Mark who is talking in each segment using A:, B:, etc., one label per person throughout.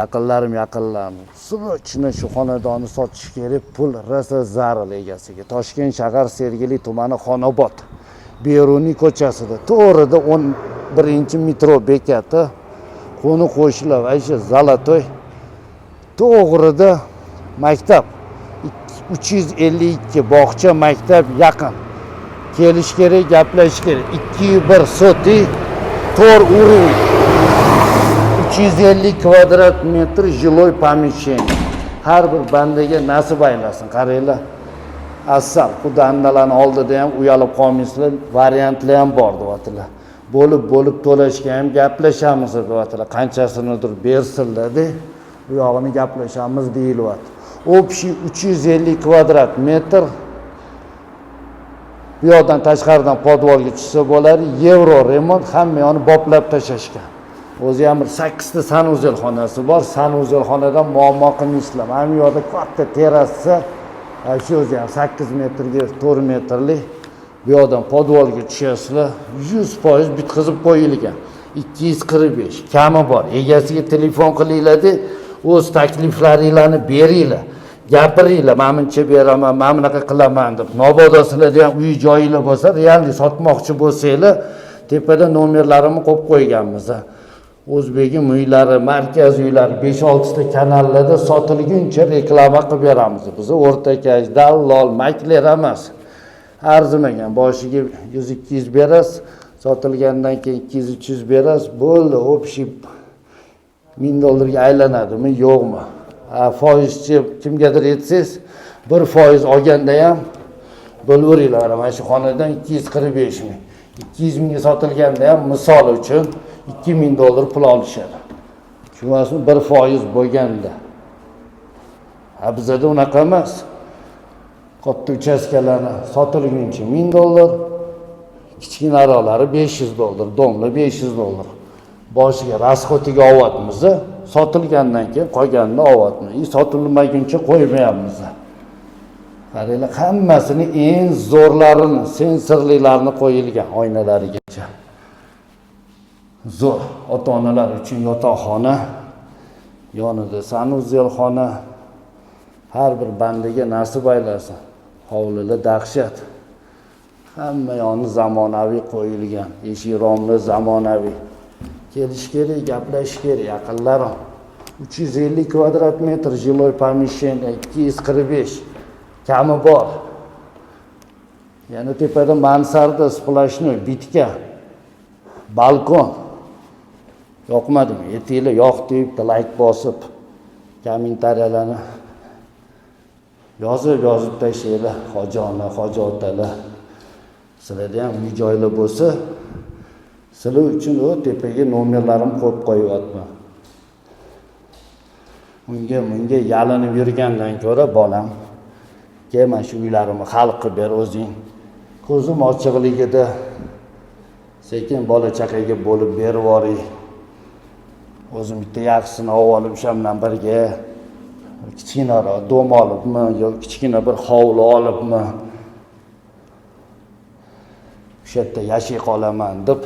A: Yaqinlarim, yaqinlarim, срочно shu xonadonni sotish kerak, pul rosa zarur egasiga. Toshkent shahar, Sergeli tumani, Xonobod, Beruniy ko'chasida, to'g'rida 11-metro bekati, qo'ni qo'shnilar вообще золотой. To'g'rida maktab 352, bog'cha, maktab yaqin. Kelish kerak, gaplashish kerak. 2,1 сотый, to'rt уровень, 350 kvadrat metr жилой помещение. Har bir bandaga nasib aylasin. Qaranglar, asal xudandalarni oldida ham uyalib qolmaysizlar. Variantlar ham bor deyaptilar, bo'lib bo'lib to'lashga ham gaplashamiz deyaptilar. Qanchasinidir bersinlarda, bu yog'ini gaplashamiz deyilyapti. Общий 350 kvadrat metr. Bu yoqdan tashqaridan podvalga tushsa bo'ladi. Евро remont, hamma yoqni boplab tashlashgan. O'zi ham bir sakkizta санузел xonasi bor. Санузел xonadan muammo qilmaysizlar. Mana bu yoqda katta terrasa, shu o'zi ham 8 metrga 4 metrlik. Bu yoqdan podvalga tushasizlar, 100% bitqizib qo'yilgan. 245, kami bor. Egasiga telefon qilinglarda, o'z takliflaringlarni beringlar, gapiringlar, mana buncha beraman, mana bunaqa qilaman deb. Mabodo sizlarda ham uy joyinglar bo'lsa, реальный sotmoqchi bo'lsanglar, tepada nomerlarimni qo'yib qo'yganmiz. O'zbegim uylari, markaz uylari, besh oltita kanallarda sotilguncha reklama qilib beramiz. Biz o'rtakash, dallol, makler emas. Arzimagan boshiga 100-200 berasiz, sotilgandan keyin 200-300 berasiz, bo'ldi. Общий 1000 dollarga aylanadimi, yo'qmi? Foizchi kimgadir aytsangiz, 1% olganda ham bo'laveringlar. Mana shu xonadan 245 ming, 200 mingga sotilganda ham, misol uchun, 2000 dollar pul olishadi, tushunyapsizmi, 1% bo'lganda. Ha, bizada unaqa emas. Katta uchastkalarni sotilguncha 1000 dollar, kichkinaroqlari 500 dollar, дом lar 500 dollar. Boshiga расход iga olyapmiz, sotilgandan keyin qolganini olyapmiz и sotilmaguncha qo'ymayapmiz. Qaranglar, hammasini eng zo'rlarini, sensorlilarini qo'yilgan, oynalarigacha zo'r. Ota onalar uchun yotoqxona, yonida санузел xona. Har bir bandaga nasib aylasin. Hovlilar dahshat, hamma yoni zamonaviy qo'yilgan, eshik romli, zamonaviy. Kelish kerak, gaplashish kerak, yaqinlarim. 350 kvadrat metr жилой помещение, 245, kami bor. Yana tepada mansarda сплошной bitgan, balkon. Yoqmadimi, aytinglar, yoqdi deb layk bosib, kommentariyalarni yozib yozib tashlanglar. Hoji ona, hoji otalar, sizlarda ham uy joylar bo'lsa, sizlar uchun u tepaga nomerlarimni qo'yib qo'yyapman. Unga bunga yalinib yurgandan ko'ra, bolam, kel, mana shu uylarimni hal qilib ber o'zing, ko'zim ochiqligida sekin bola chaqaga bo'lib berib yuboring. O'zim bitta yaxshisini olib olib, o'sha bilan birga kichkinaroq дом olibmi yo kichkina bir hovli olibmi, o'sha yerda yashay qolaman deb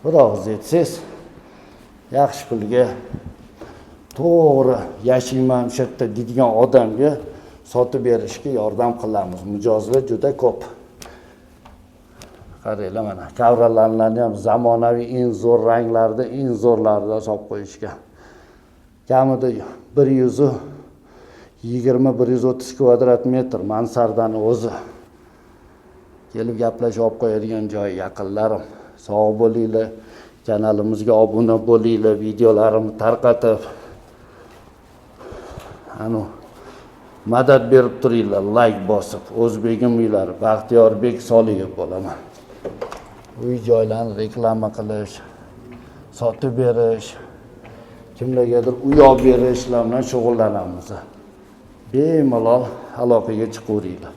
A: bir og'iz aytsangiz, yaxshi pulga to'g'ri yashayman o'sha yerda deydigan odamga sotib berishga yordam qilamiz. Mijozlar juda ko'p. Qaranglar, mana kovralarni ham zamonaviy, eng zo'r ranglarda, eng zo'rlaridan solib qo'yishgan. Kamida 120, 130 kvadrat metr mansardani o'zi. Kelib gaplashib olib qo'yadigan joy. Yaqinlarim, sog' bo'linglar, kanalimizga obuna bo'linglar, videolarimni tarqatib, anu madad berib turinglar, layk bosib. O'zbegim uylari, Baxtiyorbek Soliyev bo'laman. Uy joylarni reklama qilish, sotib berish, kimlargadir uy olib berishlar bilan shug'ullanamiz. Bemalol aloqaga chiqaveringlar.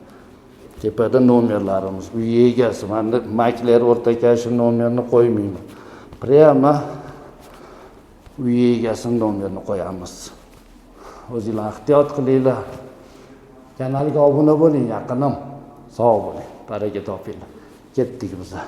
A: Tepada nomerlarimiz. Uy egasi, manda makler, o'rtakashi nomerini qo'ymayman, прямо uy egasini nomerini qo'yamiz. O'zinglar ehtiyot qilinglar, kanalga obuna bo'ling, yaqinim. Sog' bo'ling, baraka topinglar. Ketdik biza.